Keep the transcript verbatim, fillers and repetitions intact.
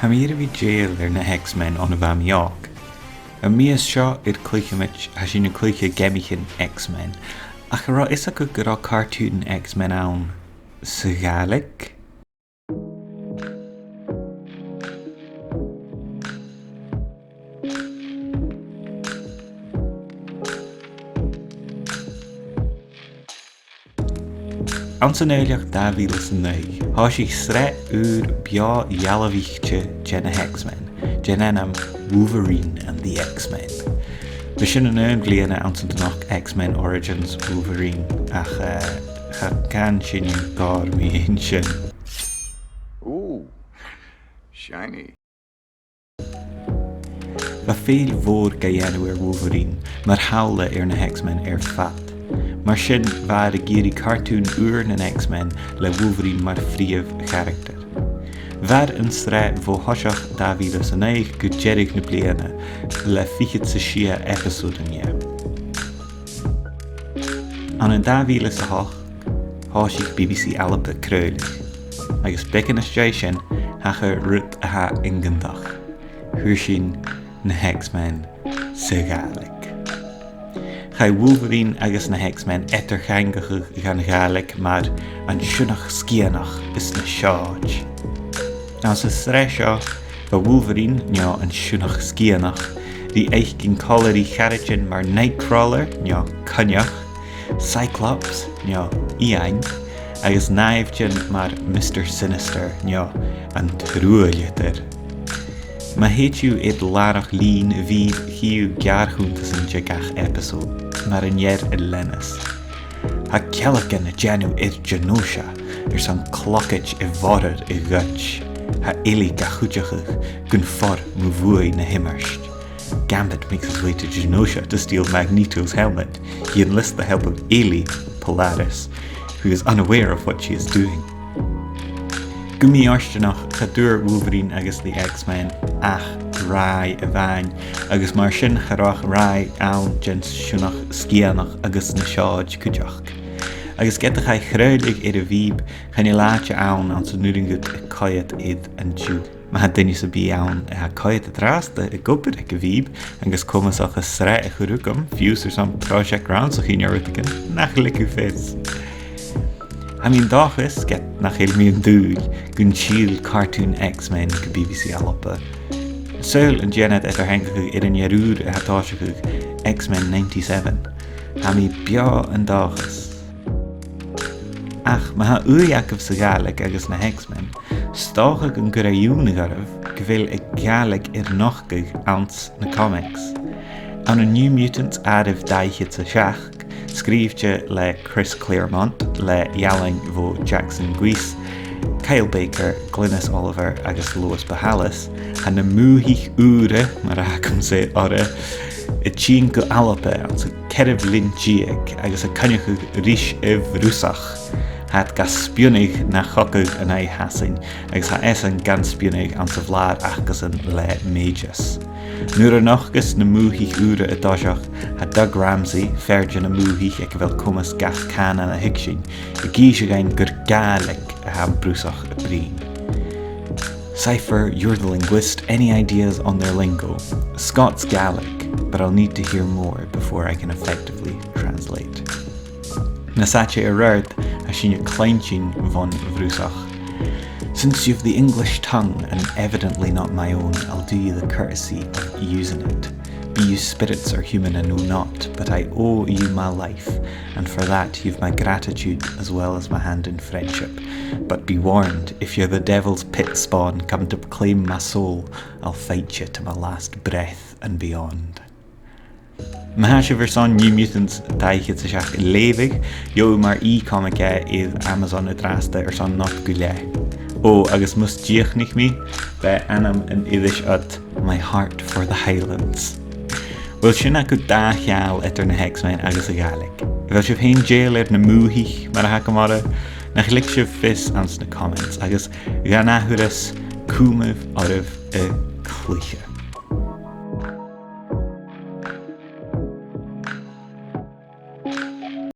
Tha mi air a bhith dèidheil air na X-Men on a bha mi òg. Am mìos seo air cluicheamaid, tha sinn a' cluiche geamaichean X-Men. Ach an robh fhios agaibh gun robh cartoon X-Men ann sa Ghàidhlig? Anns an Fhaoilleach dà mhìle 's a naoi, thòisich sreath ùr beò dhealbh-fhichte de na X-Men, den ainm Wolverine and the X-Men. B' e sin an aon bhliadhna anns an do nochd X-Men Origins Wolverine, ach, eh, cha can sinne gàire mu dheidhinn sin. Ooh, shiny. Bha fèill mhòr ga dhèanamh air Wolverine, mar shamhla air na X-Men air fad. Mar sin, bhathar ag iarraidh cartoon ùr nan X-Men le Wolverine mar phrìomh charactar. Mhair an sreath bho thoiseach dà mhìle 's a naoi gu deireadh na bliadhna le fichead 's a sia episode an-diugh. Ann an dà mhìle 's a h-ochd, thòisich B B C Alba a' craoladh, agus beagan às dèidh sin, thachair rud a tha iongantach. Fhuair sinn na X-Men sa Ghàidhlig. Chaidh Wolverine agus na X-Men eadar-theangachadh dhan Ghàidhlig mar an Sionnach Sgitheanach is na Seòid. Anns an t-sreath seo, bha Wolverine, no an Sionnach Sgitheanach, ri fhaicinn còmhla ri charaidean mar Nightcrawler, no Coinneach, Cyclops, no Iain, agus nàimhdean mar Mister Sinister, no an Truailleadair. Ma thèid thu air làrach-lìn a' bhìb, chì thu geàrr-chunntasan de gach episode, mar an fhear a leanas. Tha cealgan a' dèanamh air Genosha airson clogaid a' bhoirear a ghoid. Tha Illy ga chuideachadh gun fhormhairt na h-iomairt. Gambit makes his way to Genosha to steal Magneto's helmet. He enlists the help of Illy, Polaris, who is unaware of what she is doing. Gu mì-fhortanach, cha d' fhuair Wolverine agus the X-Men ach ràith a-mhàin, agus mar sin cha robh ach ràith ann den Sionnach Sgitheanach agus na Seòid cuideachd. Agus ged a chaidh craoladh air a' bhìb, chan eil àite ann anns an urrainn dhut a choimhead air an-diugh. Ma tha duine sam bith ann a tha a' coimhead an-dràsta ag obair aig a' bhìb agus comasach an sreath a chur thugam, fiù 's airson pròiseact rannsachaidh no rudeigin, nach leigeadh fios. Tha mi an dòchas, ged nach eil mi an dùil, gun till cartoon X-Men gu B B C Alba. Saoil an dèan iad eadar-theangachadh air an fhear ùr a tha a' tòiseachadh, X-Men ninety-seven? Tha mi beò an dòchas. Ach ma tha ùidh agaibh sa Ghàidhlig agus na X-Men, 's dòcha gun cuir e iongnadh oirbh gu bheil a' Ghàidhlig air nochdadh anns na comics. Ann an New Mutants àireamh dà fhichead 's a seachd, sgrìobhte le Chris Claremont le ealain bho Jackson Guice, Kyle Baker, Glynis Oliver agus Lois Bohalis, tha na Mùthaich Ùra, mar a th' agamsa orra, a' tighinn gu Alba anns a' cheathramh linn deug agus a' coinneachadh ris a' Bhrusach. Tha iad ga spionnadh na chogadh an aghaidh Shasainn agus tha esan gan spionnadh anns a' bhlàr acasan le Magus. Nuair a nochdas na Mùthaich Ùra an toiseach, tha Doug Ramsey, fear de na Mùthaich aig a bheil comas gach cànan a thuigsinn, ag innse dhuinn gur Gàidhlig a tha am Brusach a' bruidhinn. Cypher, you're the linguist. Any ideas on their lingo? Scots Gaelic, but I'll need to hear more before I can effectively translate. Nas fhaide air adhart, tha sinn a' cluinntinn bhon Bhrusach. Since you've the English tongue and evidently not my own, I'll do you the courtesy of using it. Be you spirits or human, I know not, but I owe you my life, and for that you've my gratitude as well as my hand in friendship. But be warned, if you're the devil's pit spawn come to claim my soul, I'll fight you to my last breath and beyond. Ma tha sibh airson New Mutants dà fhichead 's a seachd a leughadh, gheibh thu mar e-comic e air Amazon an-dràsta airson not gu leth. Ò, agus mus dìochuimhnich mi, b' e ainm an iris ud My Heart for the Highlands. Uill, sin agaibh dà cheangal eadar na h-X-Men agus a' Ghàidhlig. A bheil sibh fhèin dèidheil air na Mùthaich, mar a th' agam orra? Nach leig sibh fios anns na comments, agus dhan ath-thuras, cumaibh oirbh a' cluiche.